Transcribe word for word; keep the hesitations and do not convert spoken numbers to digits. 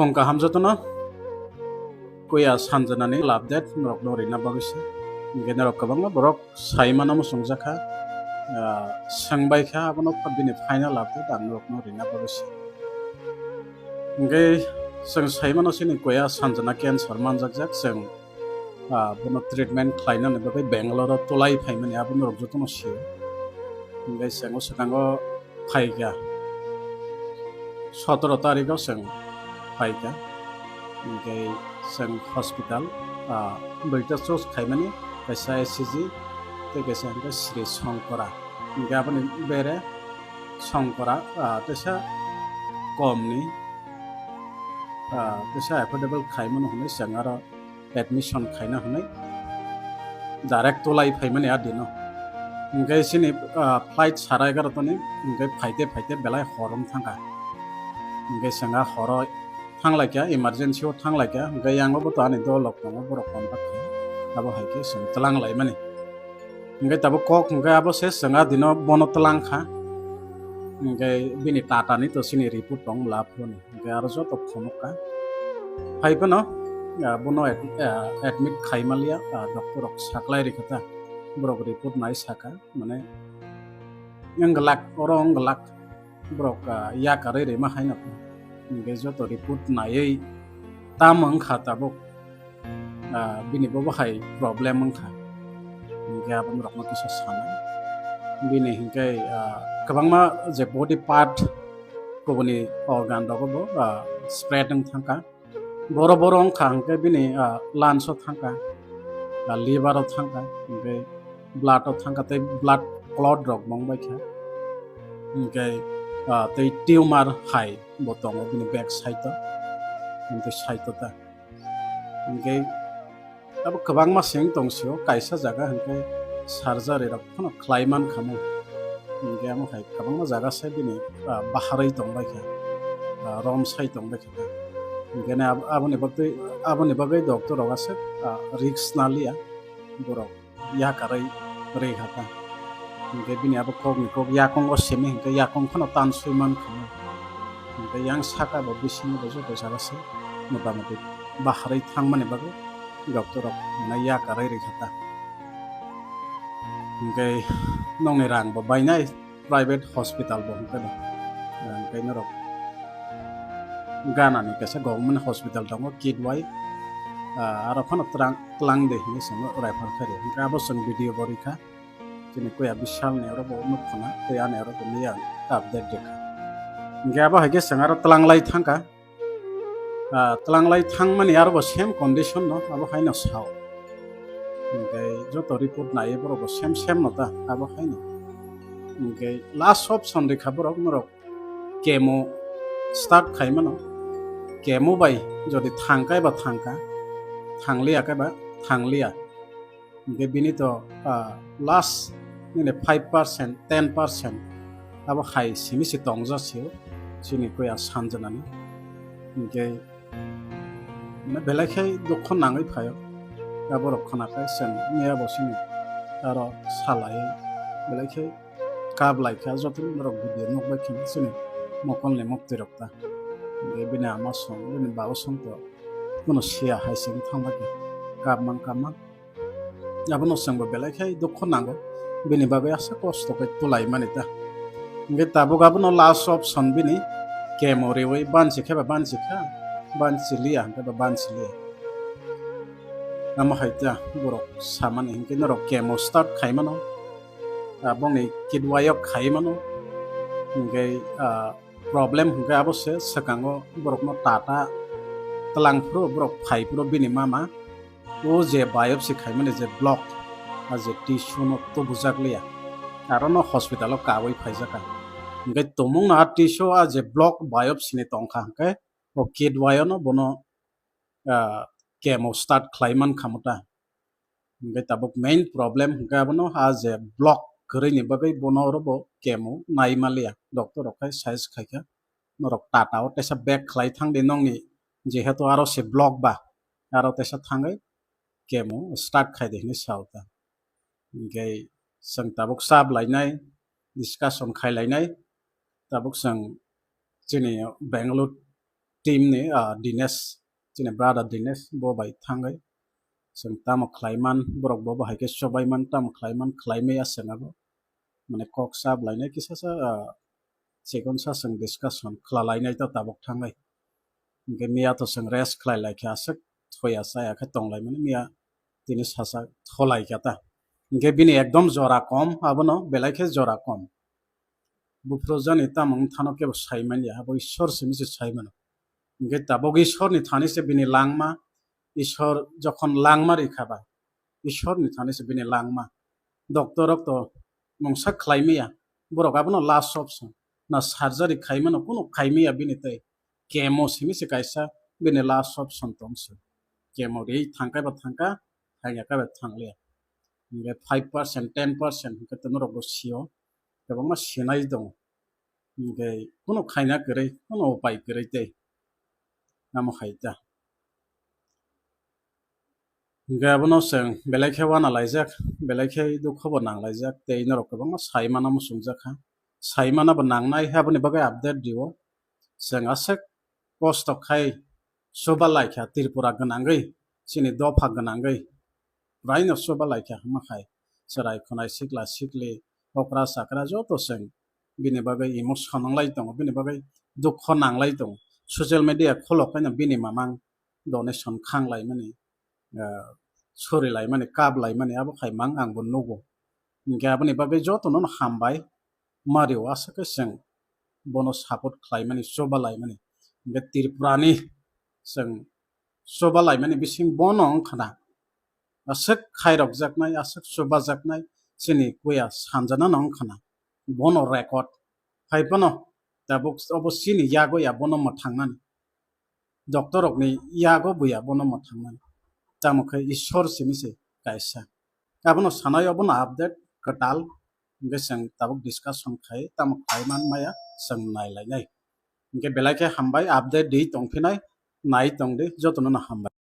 Tong kaham jotono, kuya sanjanani update norokno rina bagwi se. Hinkhe norok kwbangma borok sai mano muchungjakha, ah, swngbaikha, abono bini final update ang norokno rina bagwi se. Hinkhe chwng sai mano chini kuya sanjana cancer manjakjak, chwng, ah, bono treatment khlainani bagwi Bangalore-o tulai phaimani abo norok jotono sio. Hinkhe chwng o swkango phaikha, sotoro tarikh o chwng phaikha, hinkhe chwng hospital, ah, duita choose khaimani, kaisa E C G tei kaisa hinkhe Sri Shankara, hinkhe aboni bere Shankara, ah, teisa komni, ah, teisa affordable khaimano hinwi chwng aro admission khaina hinwi direct tulai phaimani a dino. Hinkhe chini, ah, flight sara egarota ni, hinkhe phaite phaite belai hor wng thangkha. Hinkhe chwng a horo thanglaikha, emergency o thanglaikha, hinkhe yango bo to ani dolok tongo, borok contact khe, abo hai khe chwng twlang laimani. Hinkhe tabuk kok hinkhe abo se chwng a dino bono twlang kha. Hinkhe bini tata ni to chini report tong la phone. Hinkhe aro joto phunuk kha. Hai phano, ah, bono ad-, ah, admit khai manliya, ah, doctor rok saklai rikha ta. Borok report nai saka, mane, wng glak, oro wng glak. Borok, ah, yakarwi rima hai no. Hinkhe joto report naiwi tamo wngkha tabuk. Ah, bini bo bo hai problem wngkha. Hinkhe abo borokno kisa sana. Bini hinkhe, ah, kwbangma je body part kubuni organ rogo bo, ah, spread wng thangkha. Boro boro wngkha hinkhe bini, ah, lungs o thangkha, ah, liver o thangkha, hinkhe blood o thangkha tei blood clot rok bo wngbaikha. Hinkhe, ah, tei tumor hai bo tongo bini back side o, hinkhe side o ta. Hinkhe abo kwbangma se wng tong sio, kaisa jaga hinkhe surgery rok phano khlai mankha mo. Hinkhe amo hai kwbangma jaga se bini, ah, baharwi tongbaikha, ah, romsai tongbaikha. Hinkhe ne ab-, aboni bagwi, aboni bagwi doctor rok aswk, ah, risk naliya, borok yakarwi rwi kha ta. Hinkhe bini abo kokni kok yakungo simi hinkhe yakung phano tanswi mankha mo. Hinkhe yang saka bo bisingo bo joto jaga se motamuti baharwi thangmani bagwi doctor rok hwnwi yakarwi rikha ta. Hinkhe nokni rang bo bainai, private hospital bo hinkhe no. Hinkhe norok Ghana ni kaisa government hospital tongo, Kidwai, ah, aro phano twlang, twlang de hinwi swngo refer khaidi. Hinkhe abo chwng video bo rikha. Chini kuya Bishal ni oro bo nuk khna, tei ani oro bo miya update rikha. Hinkhe abo hai khe chwng aro twlang lai thangkha. Ah, twlang lai thangmani aro bo same condition no, abo hai no sao. Hinkhe joto report naiwi borok bo same same no ta, abo hai no. Hinkhe last option rikha borok norok chemo start khai mano. Chemo bai jodi thang kai ba thang kha, thang liya kai ba thang liya. Hinkhe bini to, ah, last nini five percent, ten percent abo hai simi se tongja sio chini kuya sanjanani. Hinkhe mane belai khe dukho nangwi phaio. Aborok khna khe chwng miya bo sini aro salai belai khe kap lai kha, joto norok video nukbai khe chini mokolni muktwi rok ta. Hinkhe bini ama song, bini baba song to kuno siya hai se wng thang bai khe kap man kap man. Abono chwngbo belai khe dukho nango, bini bagwi aswk kosto khe twlai mani ta. Hinkhe tabuk abono last option bini chemo riwi bansi khe ba bansi kha, bansi liya hinkhe ba bansi liya. Amo hai ta borok samani hinkhe norok chemo start khai mano, ah, bongni kidwai o khai mano, hinkhe, ah, problem hinkhe abo se swkango borokno tata twlang phuru borok phai phuru bini mama o je biopsy khaimani je block, a je tissue no tubujak liya, aro no hospital o kawi phaijak kha. Hinkhe tumung no a tissue a je block biopsy ni tongkha hinkhe o kidwai o no bono, ah, chemo start khlai man kha mo ta. Hinkhe tabuk main problem hinkhe abono a je block kwrwini bagwi bono oro bo chemo nai manliya. Doctor rok khai size khai kha, norok tata o teisa bag khlai thang di nongni, jehetu aro se block ba, aro teisa thangwi chemo start khai di hinwi sao ta. Hinkhe chwng tabuk chap lainai, discussion khai lainai, tabuk chwng chini Bangalore team ni, ah, Dinesh, chini brother Dinesh, bo bai thangwi chwng tamo khlaiman, borok bo bahai khe chobaiman, tamo khlaiman, khlaimaya chwng abo. Mane kok sap lainai kisa sa, ah, chikon sa chwng discussion khwlalainai ta tabuk thangwi. Hwnkhe miya to chwng rest khlai lai khe aswk thoya chaya khe tong lai mani miya tini sacha tholai kha ta. Hwnkhe bini ekdom jora kom, abono belai khe jora kom. Buphuru jani tamo wngthano kebo sai manya, abo Ishwar simi se sai mano. Hwnkhe tabuk Ishwarni thani se bini langma, Ishwar jokhon langma rikha ba, Ishwarni thani se bini langma. Doctor rok to mungsa khlai maya, borok abono last option. Na surgery khai mano, kunu khai maya bini tei. Chemo simi se kaisa bini last option tong se. Chemo ri thangkai ba thangka, thangya kai ba thanglia. Hwnkhe five percent, ten percent hwnkhe to norok bo sio. Kwbangma sinai tongo. Hwnkhe kunu khaina kwrwi, kunu upai kwrwi tei. Amo hai ta. Hwnkhe abono chwng belai khe uana laijak, belai khe dukho bo nang laijak, tei norok kwbangma sai mano muchungjak kha. Sai mano bo nangnai, aboni bagwi update rio. Chwng aswk kosto khai chuba lai kha Tripura gwnangwi, chini dopha gwnangwi. Praino chuba lai kha hwnma khai chwrai khwnai sikla sikli, okra chakra joto chwng bini bagwi emotion nang lai tongo, bini bagwi dukho nang lai tongo. Social media kholok khaino bini mamang donation khang lai mani, ah, sori lai mani, kap lai mani, abo khai mang ang bo nugo. Hwnkhe aboni bagwi jotono no hambai, mario aswk khe chwng bono support khlai mani, chuba lai mani. Hwnkhe Tripura ni chwng chuba lai mani bising bono wngkha na. Aswk khairokjaknai, aswk chubajaknai, chini kuya sanjana no wngkha na. Bono record. Hai phano tabuk obo chini yago ya bono mwthangnani. Doctor rokni yago buya bono mwthangnani. Tamo khe Ishwar simi se kaisa. Abono sanai obono update kwtal. Hwnkhe chwng tabuk discussion khai, tamo khai man maya chwng nai lai nai. Hwnkhe belai khe hambai, update di tongphinai, nai tong di, jotono no hambai.